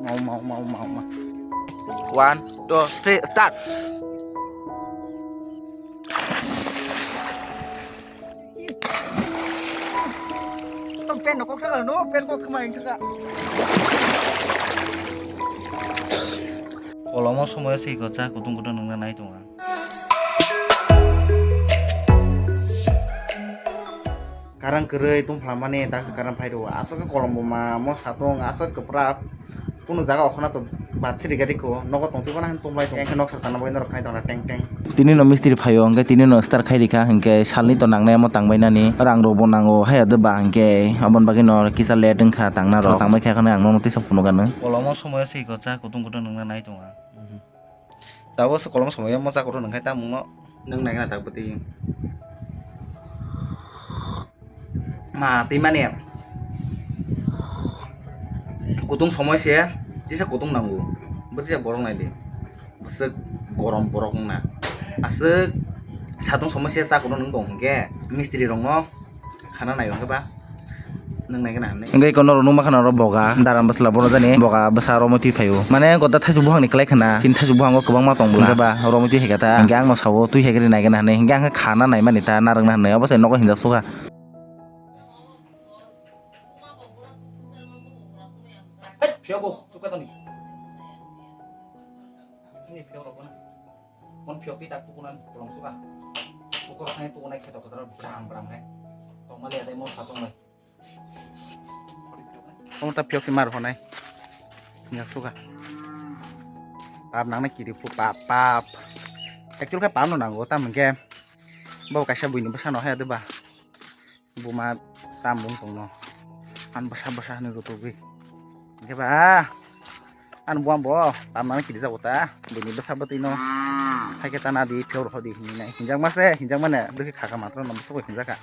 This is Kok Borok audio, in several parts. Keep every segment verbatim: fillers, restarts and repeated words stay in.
Mau, mau, mau, mau, mau. One, two, three, start. Tong pen no kok thaka no, pen kok khma ing thaka. Kolomo somoyo se ko cha kutung kutung nungna nai tonga. Karang kwrwi tongphlamani, taksa karang phai rwo. Aswk khe kolom bo ma mo satung, aswk kwprap. Kunu jaga okhorna to bat siri gari ko, nogo tongtwi bono han tonglai tong. Engkhe nok sar tangna bagwi norok khai tongra teng teng. Tini no mistri phaio, hwnkhe tini no start khai rikha, hwnkhe salni to nangnai omo tangbainani. Rang rok bo nango, haya de ba hwnkhe aboni bagwi no kisa late wngkha tangna rok. Tangbai kha kheno ang nono tisa phunukgano. Kolomo somoyo se ko cha kutung kutung nungna nai tonga. Tabuk se kolom somoi mo cha kutung nung khai ta mungno. Nung nai gana tak bwtwi. Ma twi mani. Kutung somoi se tisa kutung nango. Bwtwi borok nai di. Bwswk gorom borok wngna. Aswk satung somoi se cha kutung nung tong hwnkhe mistri rokno khana nai hwnkhe ba. Nung nai gana hwnwi. Hwnkhe eko norok nukma khana oro boga, daram bwsla bono jani boga bwsa romwi twi phaio. Mane gota thaichuk buphangni kwlai khana, chini thaichuk buphango kwbangma tong bwla. Hwnkhe ba romwi twi hai kha ta. Hwnkhe angno sao twi hai khe ri nai gana hwnwi. Hwnkhe ang khe khana nai mani ta narwkna hwnwi. Obo se nogo hinjak sukha. Hei, phiyok o, chukha toni. Ani phiyok rok bono. Mon phiyok twi tak tukunan kolom sukha. Bukhuk rok thani tukunai kheto kwcharo bram bram hai. Tongmali adai mo satung bai. Omo ta phiyok se mar honai. Yak suga. Pap nangnai kiri phu pap pap. Actual khe pap no nango tam hwnkhe. Bo kaisa buini bwsa no haya de ba. Buma tam bung tongno. An bwsa bwsa hinwi rutugwi. Hwnkhe ba. An buam bo pap nangnai kiri jago ta. Buini bwsa bwtwi no. Haikhe ta nadi phiyok rw hodi hinwi nai. Hinjak ma se hinjak mane bwkhe khaka matro no bwsa hinjak kha.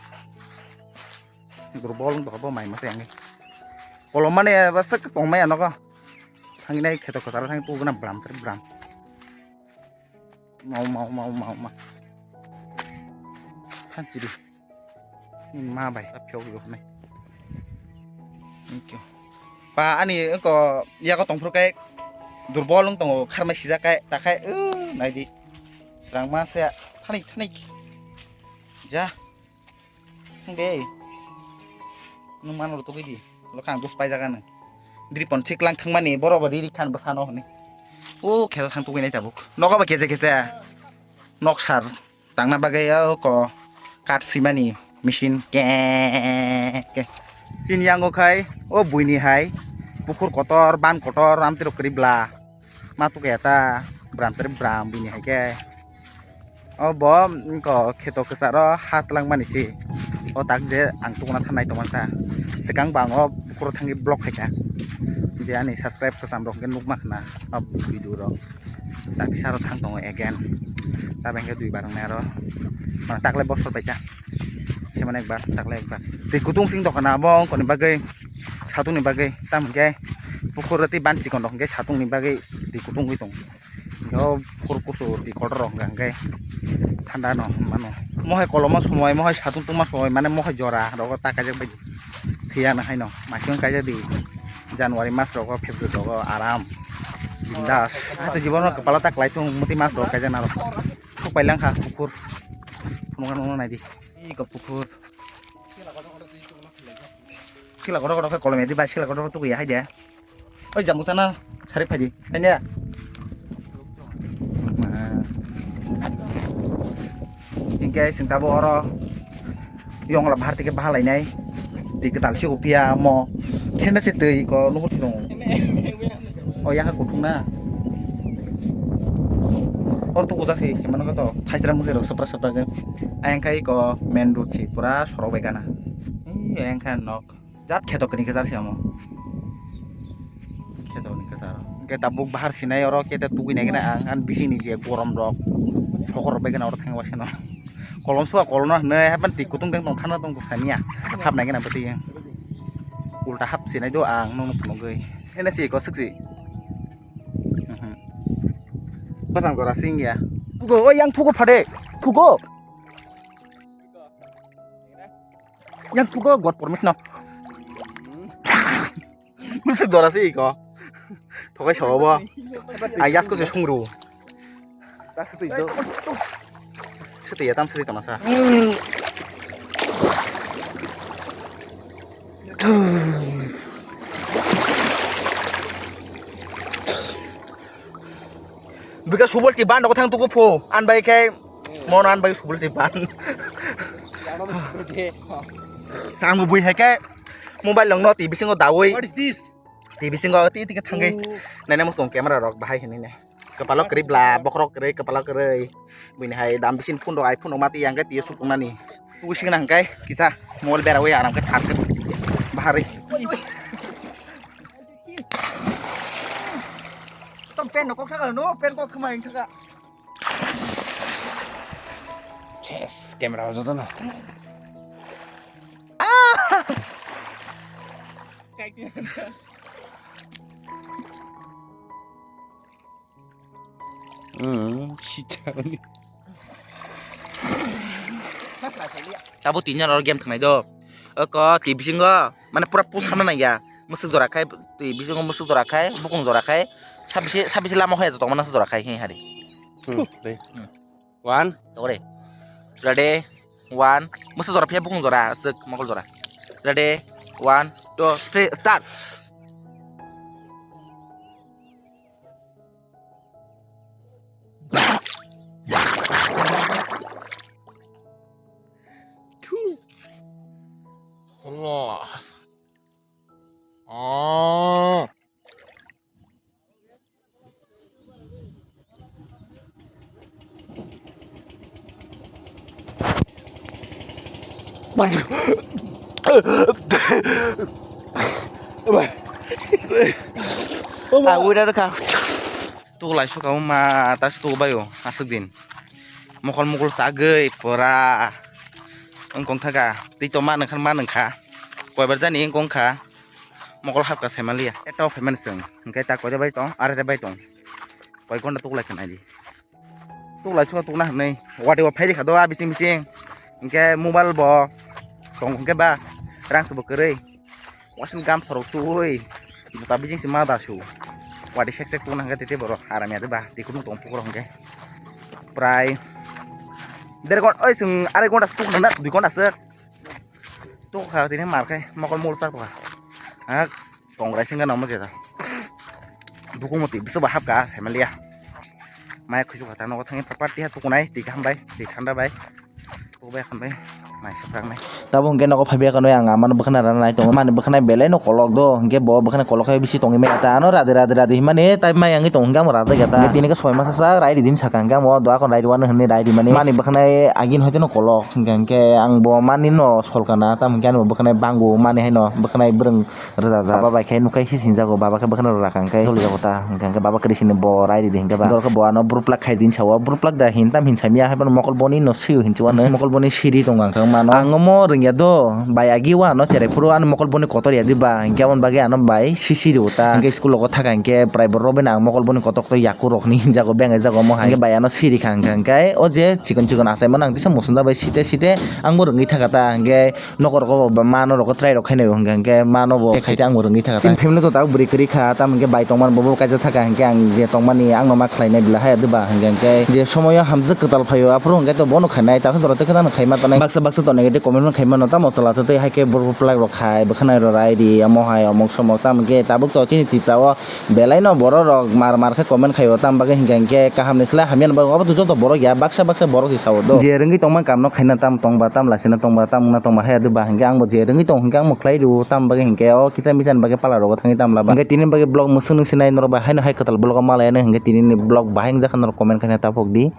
Durbol wng tongkha bo mai masa yang. Kolom mani bwswk tongmaya nogo. Thangwi nai kheto kwcharo thangwi tugo na bram sari bram. Mau, mau, mau, mau, mau. Thanchiri. Ma bai, ta phiyok yo nai. Thank you. Pa ani ko yago tongphuru kai durbol wng tongo kharmai sijak kai ta khai, uh, nai di. Srang ma se thani, thani. Ja. Hwng de. Nwng mano rw tugwi di. Lo khang dus paijak ano. Dripon siklang thangmani borok bo riri khan bwsano hwnwi. O khela thang tugwi nai tabuk. Nogo ba kese kese. Nok sar tangna bagwi o ko kat simani machine ke ke. Chini yango khai o buini hai pukhur kotor, ban kotor, amtwi rok kwrwi bla. Ma tukya ta bram sari bram bini hai khe. O bo wngkha kheto kwcharo ha twlang mani se. O tak je ang tukuna thanai tongmani ta. Swkang bo ang o bukhuro thangwi vlog khaikha. Je ani subscribe kwcham rok hwnkhe nukma khna o video rok. Tak kisa aro thang tongo again. Tabuk hwnkhe dui bar wngnai aro. Mane taklai bosor bai ta. Semana ekbar, taklai ekbar. Twi kutung sing tongkha na abo wngkha ni bagwi. Satung ni bagwi. Tamo hwnkhe bukhuro tei ban chikon rok hwnkhe satung ni bagwi twi kutung wi tongo. Hwnkhe o bukhur kusu twi kotor rok hwnkha hwnkhe thanda no mano. Mohai koloma somoi, mohai satung tungma somoi, mane mohai jora rogo ta kaijak bai thwiya na haino. Masing kaijak di January mas rogo, February rogo aram bindas. Hato jibon no kwpala ta kwlai tung muti mas rogo kaijak na rok. Sok pai lang kha bukhur. Phunukha nukna nai di. Iko bukhur. Sila kotor kotor khe kolom ya di bai, sila kotor kotor tuku ya hai de. Oi, jamu sana sarik phai di. Hai ne? Hingke sing tabo oro yong la bahar tike baha lainai. Twi kwtal si upiya mo. Thenda se twi ko nuhur si dong. O ya kuthung na. Or tu kujak si himano ko to. Thaisra mukhe ro sapra sapra ke. Ayang kai ko main road si pura sorok bai gana. Ayang kai nok. Jat kheto kini kejar si amo. Kheto kini kejar. Ke tabuk bahar sinai oro kete tugui nai gana ang an bisi ni je gorom rok. Sokor rok bai gana oro thang wasano. Kolom suka kolom no hwnwi hapan twi kutung teng tong thana tong sania. Hap nai gana bwtwi. Ulta hap sinai do ang nung phunugui. Ene si ko siksi. Mhm. Pasang jora sing ya. Pugo, oi yang pugo phade. Pugo. Yang pugo god permission no. Dora se iko. Thokai sawa bo. Ang yasko se sungru. Sete ya tam sete tona sa. Bika subol si ban dok thang tuku pho. An bai khe mon an bai subol si ban. Ang bui hai khe mobile long no T V singo dawi. What is this? T V singo ti ti khe thangwi. Oh. Nene mo song camera rok bahai hinwi ne. Kepalo kwrwi bla, bokhorok kwrwi, kepalo kwrwi. Buini hai dam bisin phone rok, iPhone rok mati yang khe tiyo supungnani. Tugui sing nang khe kisa mol berawi aram khe thar khe bahari. Tom pen no kok thaka no, pen kok khma ing thaka. Ses, camera ho joto no. Ah! Hmm, sichani. Tabo tin jon oro game thangnai do. Oko T V singo, mane pura push khamna nangya. Mwswk jora khai, T V singo mwswk jora khai, bukung jora khai. Sabisi, sabisi lama hoya tongmana jora khai, he hari. Hmm, dei. Hmm. One. Tore. Ready? One. Mwswk jora phiya bukung jora, aswk mokol jora. Ready? One, two, three, start. Allah. Oh. Ang wida rwkha. Tuklai suka ma ta se tuku baio aswk din. Mokol mokol chagwi pura wngkong thaka. Twi to ma nungkha ma nungkha. Koibar jani wngkong kha. Mokol hapka saimaliya. Ekta o phaimani chwng. Hwnkhe ta koita bai tong, araita bai tong. Koi gonta tuklai kha naidi. Tuklai suka tukna hwnwi. Wati bo phaidi kha do a bising bising. Hwnkhe mobile bo tong hwnkhe ba rang se bo kwrwi. Wasing gam sorok chuwi. Juta bising se ma da su. Wati sek sek tukna hwnkhe tete borok aram ya de ba. Tikhunu tong pukur hwnkhe. Prai. Der gon, oi chwng arai gonta se tukna na, dui gonta se. Tukha tini mar khai mokol mol chak tukha. Ha, kongrai singa namo jeta. Buku moti bisa bahap ka semaliya. Maya khusu kha ta nogo thangwi party ha tukunai twi kaham bai twi thanda bai. Tuku bai kham bai. Mai safrang nai. Tabo hwnkhe nogo phaibai khano ang amano bwkhana rana nai tongo. Mani bwkhanai belai no kolok do. Hwnkhe bo bwkhana kolok khai bisi tongwi maya ta. Ano rade rade rade himani tai mai angwi tong hwnkhe amo rajak ya ta. Hwnkhe tini khe soi masa sa rai ridin saka hwnkhe amo doa kon rai rwano hwnwi rai rimani. Mani bwkhanai agin hoite no kolok. Hwnkhe hwnkhe ang bo mani no sol kana, tamo hwnkhe ani bo bwkhanai bango mani haino bwkhanai bwrwng rwjak jak. Baba bai khe nukhai hisinjago, baba khe bwkhano rwra kha hwnkhe solijago ta, hwnkhe hwnkhe baba kwrwi sini bo rai ridi hwnkhe ba. Dorkhe bo ano bwrwplak khai din sao, bwrwplak da hin tam hin saimya, haiphano mokol boni no sio hinwi chuano, mokol boni siri tongo ang thang mano. Ang omo rwngya do, bai agi o ano cherai phuru ano mokol boni kotor ya diba, hwnkhe aboni bagwi ano bai sisi rwo ta. Hwnkhe school rogo thaka hwnkhe prai bo rwbeno ang mokol boni kotor kotor yakur rokni hinjago, bengai jago omo hai. Hwnkhe bai ano siri kha hwnkhe hwnkhe o je chikon chikon achaimano ang tisa musungda bai site site ang bo rwngwi thaka ta, hwnkhe nokor ko ba mano rok try rok khainai hwnkhe hwnkhe mano bo khaite ang bo rwngwi thaka ta. Chini family to tabuk bwrwi kwrwi kha, tamo hwnkhe bai tongmani bo bo kaisa thaka hwnkhe ang je tongmani ang no ma khlainai bwla haya diba hwnkhe hwnkhe je somoyo hamjwk kwtal phaio aphuru hwnkhe to bono khainai, takhe jora tei khwna no khaima tanai. Baksa baksa to negative comment no khaimano, tamo chwla tei hai khe bwrwplak rok khai bwkhanai rok rai di omo hai omok somok, tamo hwnkhe tabuk to chini Tripura o belai no borok rok mar mar khe comment khaio, tamo bagwi hwnkhe hwnkhe kaham ni slai hamya ni bagwi obo to joto borok ya, baksa baksa borok se sao do. Je rwngwi tongma kam no khaina, tam tongba tam lasina tongba tam wngna tongba haya diba hwnkhe ang bo je rwngwi tong hwnkhe ang bo khlai rwo, tam bagwi hwnkhe o kisa misa ni bagwi pala rogo thangwi tam laba. Hwnkhe tini bagwi vlog mwswk nung sinai norok bai haino hai kwtal vlog o ma laiya nai hwnkhe tini ni vlog bahai wngjakha norok comment khaina ta phok di.